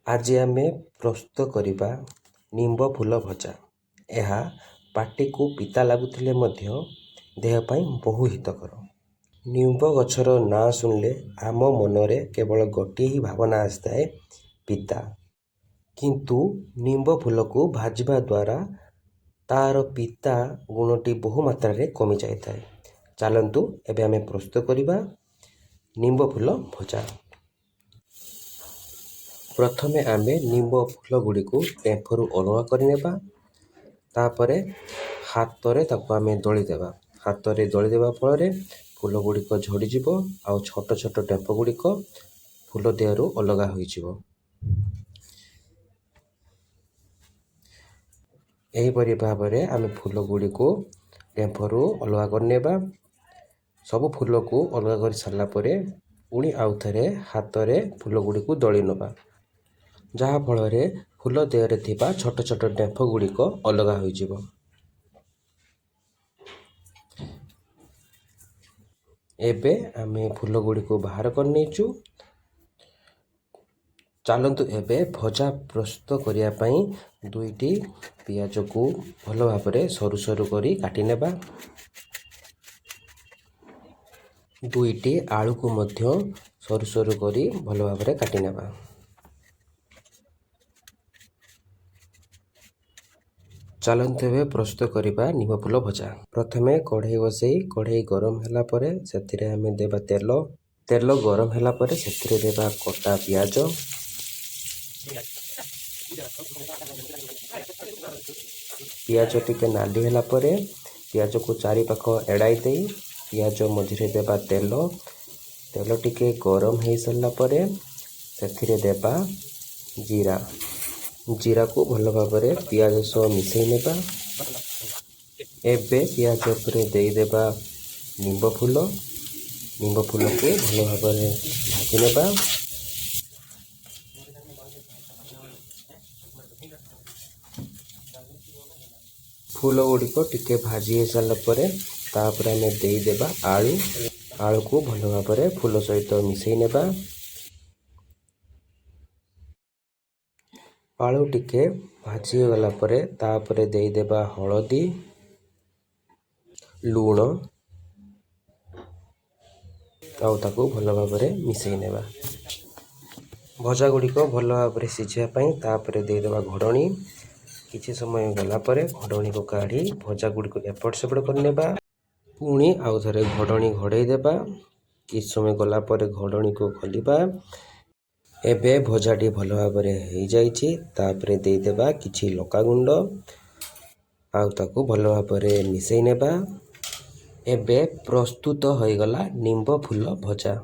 ଆଜି ଆମେ ପ୍ରସ୍ତୁତ କରିବା ନିମ୍ବ ଫୁଲ ଭଜା। ଏହା ପାଟିକୁ ପିତା ଲାଗୁଥିଲେ ମଧ୍ୟ ଦେହ ପାଇଁ ବହୁ ହିତକର। ନିମ୍ବ ଗଛର ନାଁ ଶୁଣିଲେ ଆମ ମନରେ କେବଳ ଗୋଟିଏ ହିଁ ଭାବନା ଆସିଥାଏ, ପିତା। କିନ୍ତୁ ନିମ୍ବ ଫୁଲକୁ ଭାଜିବା ଦ୍ୱାରା ତା'ର ପିତା ଗୁଣଟି ବହୁ ମାତ୍ରାରେ କମିଯାଇଥାଏ। ଚାଲନ୍ତୁ ଏବେ ଆମେ ପ୍ରସ୍ତୁତ କରିବା ନିମ୍ବ ଫୁଲ ଭଜା। ପ୍ରଥମେ ଆମେ ନିମ୍ବ ଫୁଲ ଗୁଡ଼ିକୁ ଡେମ୍ଫରୁ ଅଲଗା କରିନେବା। ତାପରେ ହାତରେ ତାକୁ ଆମେ ଦଳିଦେବା। ହାତରେ ଦଳିଦେବା ଫଳରେ ଫୁଲ ଗୁଡ଼ିକ ଝଡ଼ିଯିବ ଆଉ ଛୋଟ ଛୋଟ ଡେମ୍ଫ ଗୁଡ଼ିକ ଫୁଲ ଦେହରୁ ଅଲଗା ହୋଇଯିବ। ଏହିପରି ଭାବରେ ଆମେ ଫୁଲ ଗୁଡ଼ିକୁ ଡେମ୍ଫରୁ ଅଲଗା କରିନେବା। ସବୁ ଫୁଲକୁ ଅଲଗା କରି ସାରିଲା ପରେ ପୁଣି ଆଉ ଥରେ ହାତରେ ଫୁଲ ଗୁଡ଼ିକୁ ଦଳି ନେବା, ଯାହାଫଳରେ ଫୁଲ ଦେହରେ ଥିବା ଛୋଟ ଛୋଟ ଡେମ୍ଫ ଗୁଡ଼ିକ ଅଲଗା ହୋଇଯିବ। ଏବେ ଆମେ ଫୁଲ ଗୁଡ଼ିକୁ ବାହାର କରିନେଇଛୁ। ଚାଲନ୍ତୁ ଏବେ ଭଜା ପ୍ରସ୍ତୁତ କରିବା ପାଇଁ ଦୁଇଟି ପିଆଜକୁ ଭଲ ଭାବରେ ସରୁ ସରୁ କରି କାଟିନେବା। ଦୁଇଟି ଆଳୁକୁ ମଧ୍ୟ ସରୁ ସରୁ କରି ଭଲ ଭାବରେ କାଟିନେବା। ଚାଲନ୍ତୁ ଏବେ ପ୍ରସ୍ତୁତ କରିବା ନିମ୍ବ ଫୁଲ ଭଜା। ପ୍ରଥମେ କଢ଼େଇ ବସେଇ କଢ଼େଇ ଗରମ ହେଲା ପରେ ସେଥିରେ ଆମେ ଦେବା ତେଲ। ତେଲ ଗରମ ହେଲା ପରେ ସେଥିରେ ଦେବା କଟା ପିଆଜ। ପିଆଜ ଟିକେ ନାଲି ହେଲା ପରେ ପିଆଜକୁ ଚାରିପାଖ ଏଡ଼ାଇ ଦେଇ ପିଆଜ ମଝିରେ ଦେବା ତେଲ। ତେଲ ଟିକେ ଗରମ ହେଇସାରିଲା ପରେ ସେଥିରେ ଦେବା ଜିରା। ଜିରାକୁ ଭଲ ଭାବରେ ପିଆଜ ସହ ମିଶାଇ ନେବା। ଏବେ ପିଆଜ ଉପରେ ଦେଇଦେବା ନିମ୍ବ ଫୁଲ। ନିମ୍ବ ଫୁଲକୁ ଭଲ ଭାବରେ ଭାଜି ନେବା। ଫୁଲ ଗୁଡ଼ିକ ଟିକେ ଭାଜି ହେଇସାରିଲା ପରେ ତାପରେ ଆମେ ଦେଇଦେବା ଆଳୁ। ଆଳୁକୁ ଭଲ ଭାବରେ ଫୁଲ ସହିତ ମିଶାଇ ନେବା। ଆଳୁ ଟିକେ ଭାଜି ହେଇଗଲା ପରେ ତାପରେ ଦେଇଦେବା ହଳଦୀ, ଲୁଣ ଆଉ ତାକୁ ଭଲ ଭାବରେ ମିଶାଇ ନେବା। ଭଜା ଗୁଡ଼ିକ ଭଲ ଭାବରେ ସିଝିବା ପାଇଁ ତାପରେ ଦେଇଦେବା ଘୋଡ଼ଣୀ। କିଛି ସମୟ ଗଲା ପରେ ଘୋଡ଼ଣୀକୁ କାଢ଼ି ଭଜା ଗୁଡ଼ିକୁ ଏପଟ ସେପଟ କରିନେବା। ପୁଣି ଆଉ ଥରେ ଘୋଡ଼ଣୀ ଘୋଡ଼େଇ ଦେବା। କିଛି ସମୟ ଗଲା ପରେ ଘୋଡ଼ଣୀକୁ ଖୋଲିବା। ଏବେ ଭଜାଟି ଭଲ ଭାବରେ ହେଇଯାଇଛି। ତାପରେ ଦେଇଦେବା କିଛି ଲଙ୍କାଗୁଣ୍ଡ ଆଉ ତାକୁ ଭଲ ଭାବରେ ମିଶାଇ ନେବା। ଏବେ ପ୍ରସ୍ତୁତ ହୋଇଗଲା ନିମ୍ବ ଫୁଲ ଭଜା।